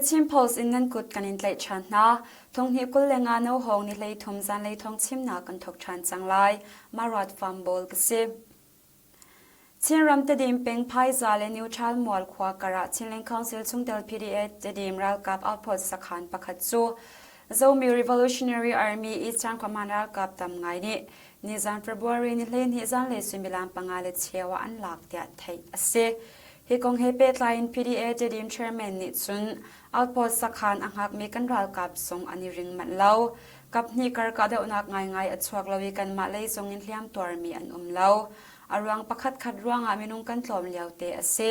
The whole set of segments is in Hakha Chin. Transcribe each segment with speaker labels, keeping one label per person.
Speaker 1: The Chin Post in nan kut kan in tlaih ṭhan hna. Thonghnih 25 no hawng ni 13 zanlei thawng chimnak kan thawk ṭhan cang lai. Marat Farm Ball ka si. Chinram Tedim peng Phaiza le Neutral Mual khua karah Chinland Council chungtel PDA Tedim ralkap outpost sakhan pakhat cu Zomi Revolutionary Army Eastern Command ralkap tam ngai nih nizan February ni 12 zanlei suimilam panga le cheu ah an lak tiah theih a si. Hi kong he pehtlai in PDA Tedim chairman nih cun outpost sakhan a hngakmi kan ralkap zong an i ring manh lo. Kaphnih kar kahdohnak ngaingai a chuak lo i kanmah lei zong in hliam tuarmi an um lo. A ruang pakhatkhat ruangah minung kan tlawm lio te a si.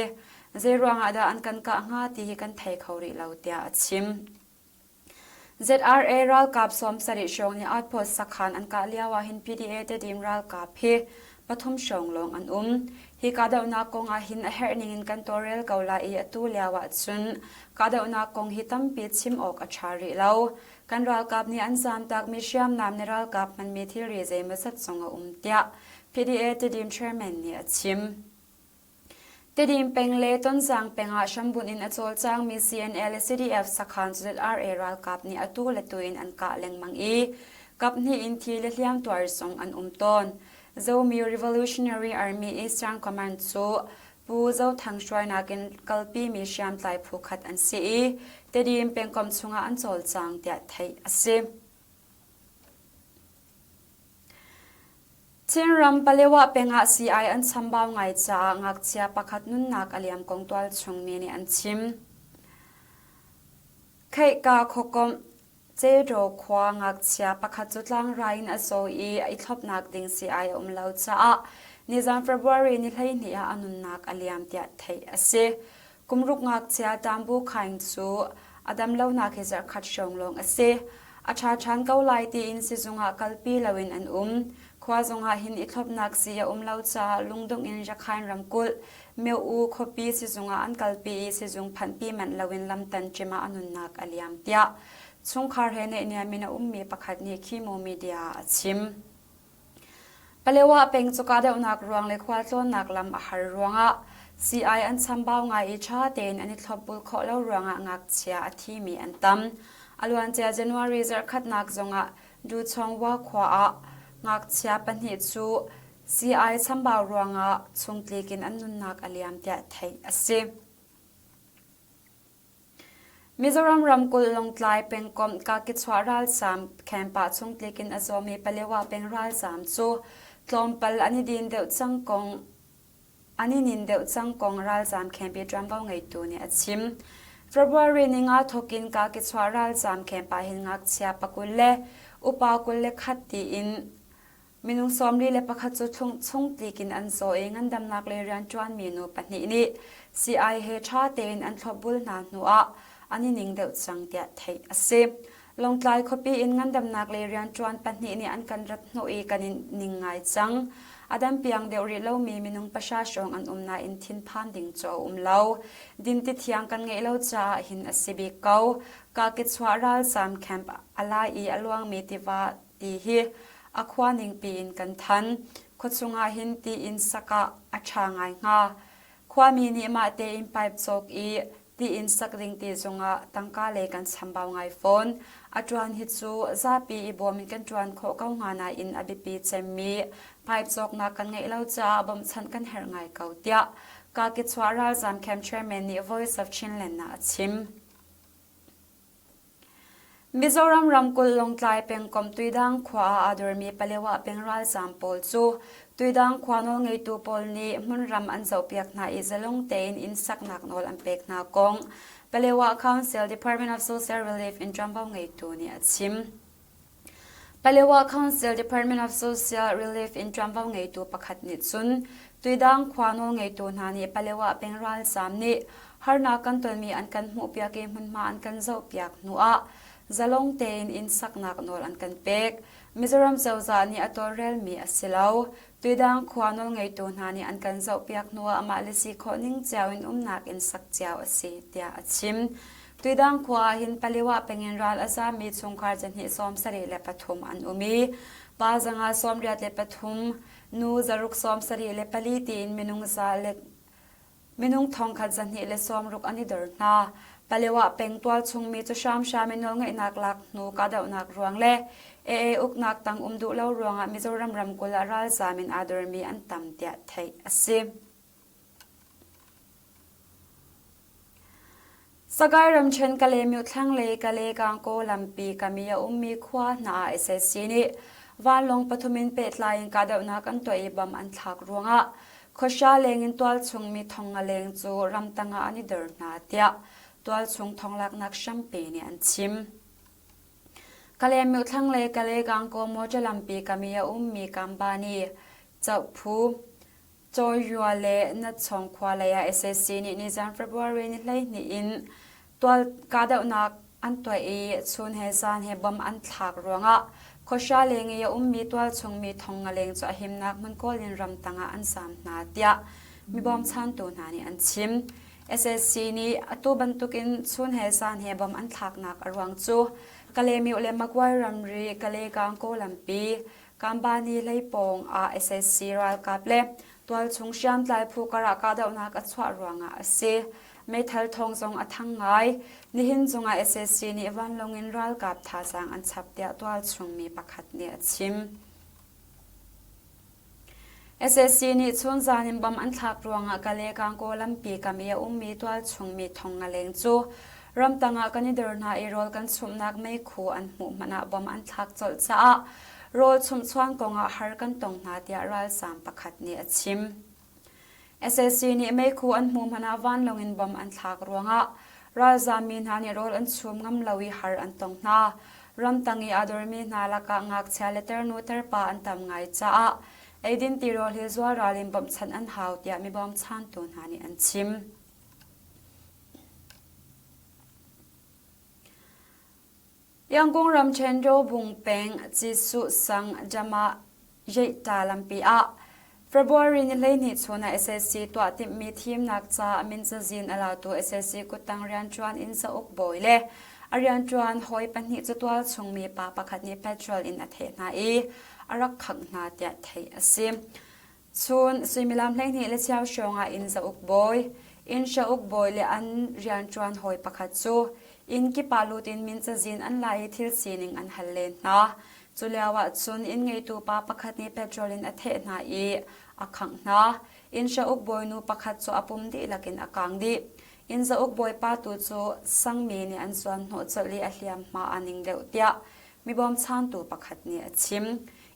Speaker 1: Zei ruangah dah an kan kah hnga ti hi kan thei kho rih lo tiah a chim. ZRA ralkap 70 hrawng nih outpost sakhan an kah lio ah hin PDA Tedim ralkap hi pathum hrawng lawng an um. Hi kahdohnak kong ah hin a herh ning in kan tawlrel ko lai i atu lio ah cun kahdohnak kong hi tampi chim awk a ṭha rih lo. Kan ralkap nih an zaamtakmi hriamnam nih ralkap hmanmi thilri zeimawzat zong a um tiah PDA Tedim chairman nih a chim. Tedim peng le Tonzang peng ah hrambunh in a cawlcangmi CNA le CDF sakhan cu ZRA ralkap nih atu le tu in an kah lengmang i kaphnih in thi le hliamtuar zong an um tawn. Zomi Revolutionary Army Eastern Command cu Pu Zo Thang hruainak in kalpimi hriamtlai phu khat an si i Tedim pengkomh chungah an cawlcang tiah theih a si. Chinram Palewa peng ah sii-ai an chambau ngai caah ngakchia pakhat nunnak a liam kong tualchung mi nih an chim. Kheihka khuakomh Cedaw khua ngakchia pakhat cu tlangrai in a zaw i i thlopnak ding sii-ai a um lo caah nizan February ni 12 ah a nunnak a liam tiah theih a si. Kumruk ngakchia Tambu Khaing cu a damlonak hi zarhkhat hrawng lawng a si. A ṭha ṭhan ko lai tiin sizung ah kalpi loin an um. Khua zongah hin i thlopnak sii a um lo caah lungdongh in Rakhine ramkulh Myo-U khuapi sizung ah an kalpi i sizung phanhpi manh loin lamtan ṭim ah a nunnak a liam tiah chungkhar he naihniam in a ummi pakhat nih Khimo Media ah a chim. Palewa peng cu kahdohnak ruang le khualtlawnnak lam a har ruangah sii-ai an chambau ngai i ṭha tein an i thlopbul khawh lo ruangah ngakchia a thimi an tam. A luancia January zarhkhatnak zongah Duchongwa khua ah ngakchia pahnih cu sii-ai chambau ruangah chungtlik in an nunnak a liam tiah theih a si. Mizoram ramkulh Lawngtlai pengkomh Kakichuah ralzaam camp ah chungtlik in a zawmi Palewa peng ralzaam cu tlawmpal an i din deuh cang kong an i nin deuh cang kong ralzaam camp i ṭuanvo ngeitu nih a chim. February ninga thawk in Kakichuah ralzaam camp ah hin ngakchia pakul le upa 21 tiin Minung 41 cu chungtlik in an zaw i ngandamnak lei rianṭuanmi nu pahnih nih sii-ai he ṭha tein an thlopbul hna hnuah an i ning deuh cang tiah theih a si. Lawngtlai khuapi in ngandamnak lei rianṭuan pahnih nih an kan rat hnawh i kan i ning ngai cang. A dam piang deuh rih lomi minung pahra hrawng an um nain thinphan ding cu a um lo. Dinti thiang kan ngeih lo caah hin a si bik ko. Kakichuah ralzaam camp a lai i a luangmi tiva ti hi a khua ningpi in kan than. Khuachung ah hin ti in sak ah a ṭha ngai hnga. Khuami nih mah tein pipe cawk i ti in sak ding ti zongah tangka lei kan chambau ngai fawn. A ṭuan hi cu zapi i bawm in kan ṭuan khawh ko hnga nain a biapi cemmi pipe cawknak kan ngeih lo caah bawmhchanh kan herh ngai ko tiah Kakichuah ralzaam camp chairman nih Voice of Chinland ah a chim. Mizoram ramkulh Lawngtlai pengkomh Tuidang khua ah aa dormi Palewa peng ralzaam pawl cu Tuidang khua nawlngeitu pawl nih hmunram an zohpiak hna i zalong tein inn saknak nawl an pek hna kong Palewa Council Department of Social Relief in ṭuanvo ngeitu nih a chim. Palewa Council Department of Social Relief in ṭuanvo ngeitu pakhat nih cun Tuidang khua nawlngeitu hna nih Palewa peng ralzaam nih harnak kan tonmi an kan hmuhpiak i hmunhma an kan zohpiak hnuah zalong tein inn saknak nawl an kan pek. Mizoram cozah nih a tawlrelmi a si lo. Tuidang khua nawlngeitu hna nih an kan zohpiak hnuah amah le si khawh ning cio in umnak inn sak cio a si, tiah a chim. Tuidang khua ah hin Paliwah pengin ral a zaammi chungkhar zahnih 73 an um i pa 183, nu 674 tiin minung za le minung 1,260 an i dor hna. Palewa peng tualchung mi cu hramhram in nawlngeihnak lak hnu kahdohnak ruang le AA uknak tang um duh lo ruangah Mizoram ramkulh ah ralzaam in aa dormi an tam tiah theih a si. Sagaing ramṭhen Kalaymyo thlanglei Kale-Gangaw lampi kam i a ummi khua hna ah sac nih vanlawng pathum in pehtlai in kahdohnak an tuah i bom an thlak ruangah khuahra leng in tualchung mi thong nga leng cu ramtang ah an i dor hna tiah tualchung thonglaknak hrampi nih an chim. Kalaymyo thlanglei Kale-Gangaw mawṭaw lampi kam i a ummi Kambani, Chohphu, Cawiua le Natchawng khua lei ah sac nih nizan February ni 12 in tual kahdohnak an tuah i chun he zan he bom an thlak ruangah khuahra leng i a ummi tualchung mi thong nga leng cu a himnak hmun kawl in ramtang ah an zaam hna tiah mi bawmchantu hna nih an chim. Sac nih atu bantukin chun he zan he bom an thlaknak a ruang cu Kalaymyo le Magway ramri Kale-Gangaw lampi Kambani hlei pawng ah sac ralkap le tualchung hriamtlai phu karah kahdohnak a chuah ruangah a si. Meithal thawng zong a thang ngai. Nihin zongah sac nih vanlawng in ralkap thazaang an chap tiah tualchung mi pakhat nih a chim. Sac nih chunzan in bom an thlak ruangah Kale-Gangaw lampi kam i a ummi tualchung mi thong nga leng cu ramtang ah kan i dor hna i rawl kan chumhnak meikhu an hmuh hmanh ah bom an thlak colh caah rawl chumhchuan kongah har kan tong hna tiah ralzaam pakhat nih a chim. Sac nih meikhu an hmuh hmanh ah vanlawng in bom an thlak ruangah ralzaammi hna nih rawl an chum ngam lo i har an tong hna. Ramtang i aa dormi hna lakah ngakchia le tarnu tarpa an tam ngai caah eidin tirawl hi zualral in bawmhchanh an hau tiah mi bawmchantu hna nih an chim. Yangon ramṭhen Robung peng Cisuh sang Jama Yeihta lampi ah February ni 12 chun ah sac tuah timhmi thimnak ca min cazin a latu sac kuttang rianṭuan in zauk bawi le a rianṭuan hawi pahnih cu tualchung mi pa pakhat nih petrol in a theh hna i a rak khangh hna tiah theih a si. Chun suimilam 12 le cheu hrawng ah inn zauk bawi, inn hrauk bawi le an rianṭuan hawi pakhat cu inn kip ah lut in min cazin an la i thil sining an hal len hna. Cu lio ah cun inn ngeitu pa pakhat nih petrol in a theh hna i a khangh hna. Inn hrauk bawinu pakhat cu a pum dihlak in a kang dih. Inn zauk bawipa tu cu sangmi nih an zuan hnawh colh i a hliamhma aa ning deuh tiah mi bawmchantu pakhat nih a chim.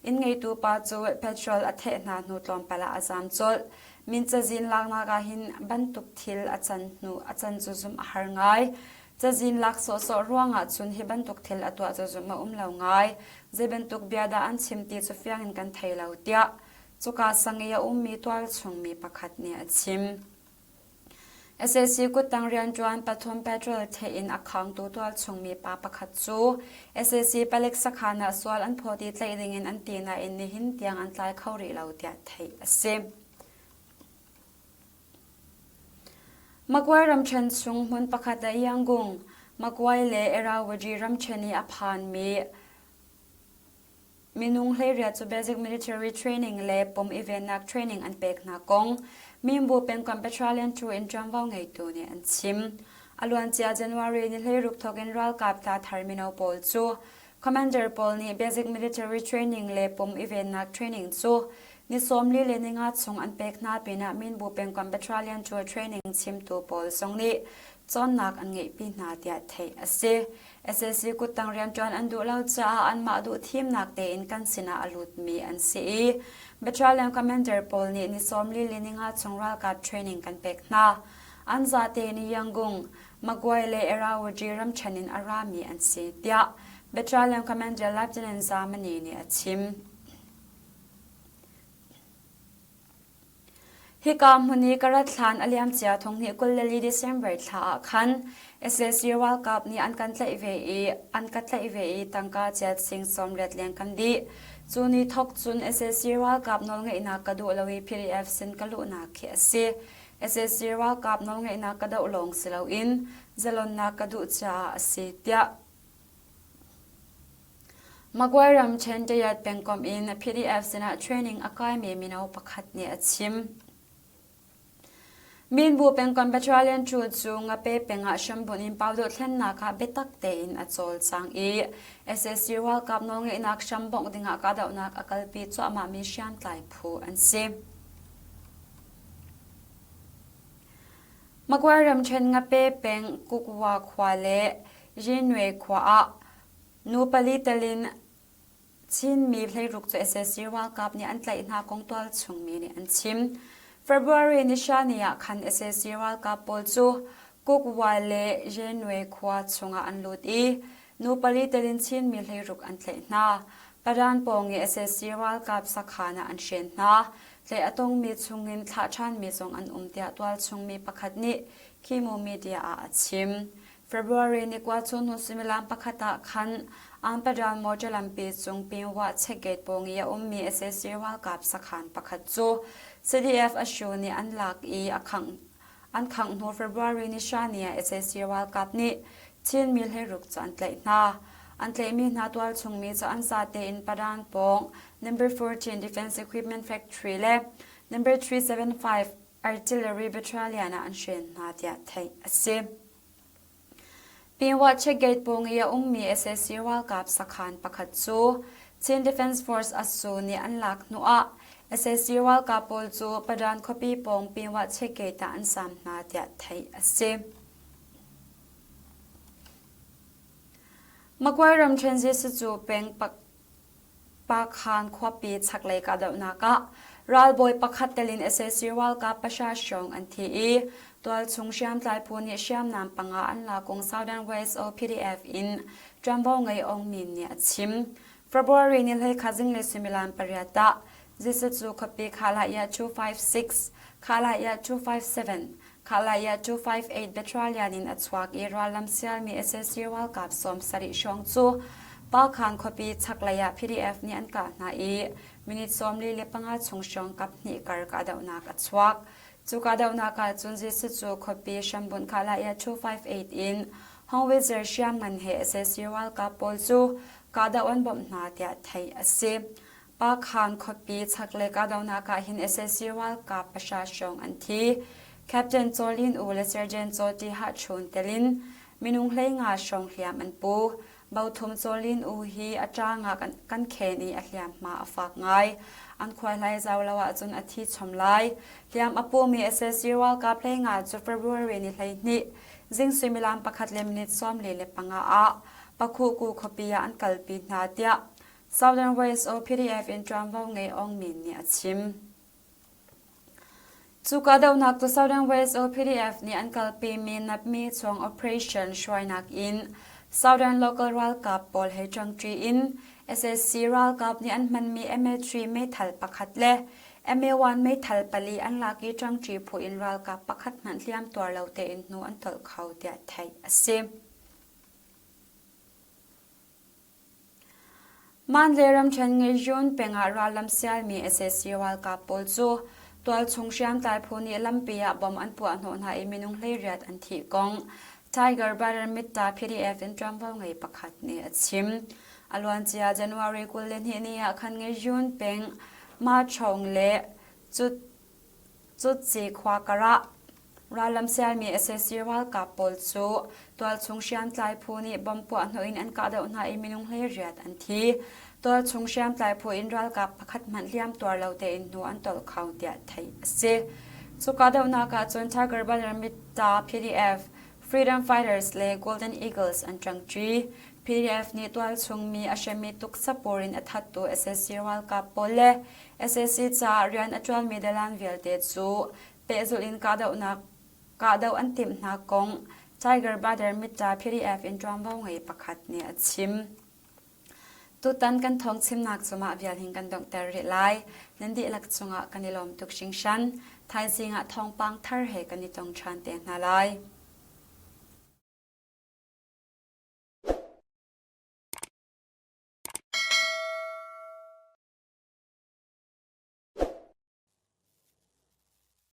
Speaker 1: Inn ngeitu pa cu petrol a theh hna hnu tlawmpal ah a zaam colh. Min cazin laknak ah hin bantuk thil a can hnu a can cu zumh a har ngai. Cazin lak sawhsawh ruangah cun hi bantuk thil a tuah cu zumh a um lo ngai. Zei bantuk bia dah an chim ti cu fiang in kan thei lo tiah cuka sang i a ummi tualchung mi pakhat nih a chim. Sac kuttang rianṭuan pathum petrol theh in a khangtu tualchung mi pa pakhat cu sac palek sakhan ah sual an phawt i tlaih dingin an ti nain nihin tiang an tlai kho rih lo tiah theih a si. Magway ramṭhen chung hmun pakhat ah Yangon, Magway le Irrawaddy ramṭhen i a phanmi Minung 18 cu basic military training le pum i vennak training an pek hna kong Mimbu pengkomh Petralian Tour in ṭuanvo ngeitu nih an chim. A luancia January ni 16 thawk in ralkap tla thar mino pawl cu commander pawl nih basic military training le pum i vennak training cu ni 40 le ninga chung an pek hna pinah Minbu pengkomh Petralian Tour training chimtu pawl zong nih cawnnak an ngeihpi hna tiah theih a si. Sac kuttang rianṭuan an duh lo caah anmah duh thimnak tein kan sinah a lutmi an si i Battalion commander pawl nih ni 40 le ninga chung ralkap training kan pek hna. An zate nih Yangon, Magway le Irrawaddy ramṭhen in a rami an si, tiah Battalion commander Lieutenant Zamani nih a chim. Hika hmun i ka rat hlan a liamcia thonghnih 24 December thla ah khan sac ralkap nih an kan tlaih ve i an ka tlaih ve i tangka chiat sing 80 leng kan dih. Cu ni thawk cun sac ralkap nawlngeihnak ka duh lo i PDF sin ka luhnak khi a si. Sac ralkap nawlngeihnak ka doh lawng si loin zalonnak ka duh caah a si tiah Magway ram Chendayat pengkomh in PDF sinah training a kaimi mino pakhat nih a chim. Minbu pengkomh Battalion 2 cu Ngape peng ah hrambunh in pau dohthlennak ah biatak tein a cawlcang i sac ralkap nawlngeihnak hrambongh dingah kahdohnak a kalpi cuahmahmi hriamtlai phu an si. Magway ramṭhen Ngape peng Kukwa khua le Yinwe khua ah nu pali tel in Chinmi hleiruk cu sac ralkap nih an tlaih hna kong tualchung mi nih an chim. February nihra ah khan sac ralkap pawl cu Kukwa le Yenwe khua chungah an lut i nu pali tel in Chinmi hleiruk an tlaih hna. Padan pawng i sac ralkap sakhan ah an hren hna. Tlaih a tongmi chungin thlah ṭhanmi zong an um tiah tualchung mi pakhat nih Khimu media ah a chim. February ni kua chun hnu suimilam pakhat ah khan Anpadal motor lampi cung Pingwah checkgate pawng i a ummi sac ralkap sakhan pakhat cu CDF Ashu nih an lak i a khangh. An khangh hnu February ni hra ni ah sac ralkap nih Chinmi hleiruk cu an tlaih hna. An tlaihmi hna tualchungmi cu an zate in Padan pawng Number 14 Defense Equipment Factory le Number 375 Artillery Battalion ah an hren hna tiah theih a si. Pinwah checkgate pawng i a ummi sac ralkap sakhan pakhat cu Chin Defense Force ASU nih an lak hnuah sac ralkap pawl cu Padan khuapi pawng Pinwah checkgate ah an saam hna tiah theih a si. Magway ramṭhen Jesucu peng Pakhan khuapi chaklei kahdohnak ah ralbawi pakhat tel in sac ralkap pahra hrawng an thi i tualchung hriamtlai phu nih hriamnam panga an lak kong Southern West PDF in ṭuanvo ngei Aung Min nih a chim. February ni 21 zinglei suimilam pariat ah Zisacu khuapi Khalaya 256, Khalaya 257, Khalaya 258 Battalion in a chuak i rallam sialmi sac ralkap 70 hrawng cu Pakhan khuapi chaklei ah PDF nih an kah hna i minute 45 chung hrawng kaphnih kar kahdohnak a chuak. Cu kahdohnak ah cun Jesuh cu khuapi hrambunh Khalaya 258 in Hongwitzer hriamngan he sac ralkap pawl cu kahdoh an bawmh hna tiah theih a si. Pakhan khuapi chaklei kahdohnak ah hin sac ralkap pahra hrawng an thi. Captain Chaw Lin U le Sergeant Chaw Ti Hah Chun tel in minung 15 hrawng hliam an pu. Bothum Chaw Lin U hi a ṭang ah kan khen i a hliamhma a fak ngai. An khuaihlai zau lo ahcun a thi chom lai. Hliam a pumi sac ralkap 15 cu February ni 12 zing suimilam pakhat le minute 45 ah Pakhuku khuapi ah an kalpi hna tiah Southern West o PDF in ṭuanvo ngei Aung Min nih a chim. Cu kahdohnak cu Southern West o PDF nih an kalpimi Napmi Chuang Operation hruainak in Southern Local ralkap pawl he ṭangṭi in sac ralkap nih an hmanmi MA3 meithal pakhat le MA1 meithal pali an lak i ṭangṭi phu in ralkap pakhat hmanh hliam tuar lo tein hnu an tolh kho tiah theih a si. Mandalay ramṭhen Ngeihyon peng ah rallam sialmi sac ralkap pawl cu tualchung hriamtlai phu nih lampi ah bomb an puahhnawh hna i minung 18 an thih kong Tiger Brother Mitta PDF in ṭuanvo ngei pakhat nih a chim. A luancia January 22 ni ah khan Ngeihyon peng Machong le Cut Cutci khua karah rallam sialmi sac ralkap pawl cu tualchung hriamtlai phu nih bomb puahhnawh in an kahdoh hna i minung 18 an thi. Tualchung hriamtlai phu in ralkap pakhat hmanh hliam tuar lo tein hnu an tolh kho tiah theih a si. Cu kahdohnak ah cun Tiger Banner Mitta PDF, Freedom Fighters le Golden Eagles an ṭangṭi. PDF nih tualchung mi a hremmi tuksapur in a thattu sac ralkap pawl le Sac caah rian a ṭuanmi dalan vialte cu pehzulh in kahdohnak kahdoh an timh hna kong Tiger Brother Mitta PDF in ṭuanvo ngei pakhat nih a chim. Tutan kan thawng chimnak cu mah vial hin kan donghter rih lai. Nan dihlak cungah kan i lawm tuk hringhran. Thaizing ah thawngpang thar he kan i tong ṭhan te hna lai.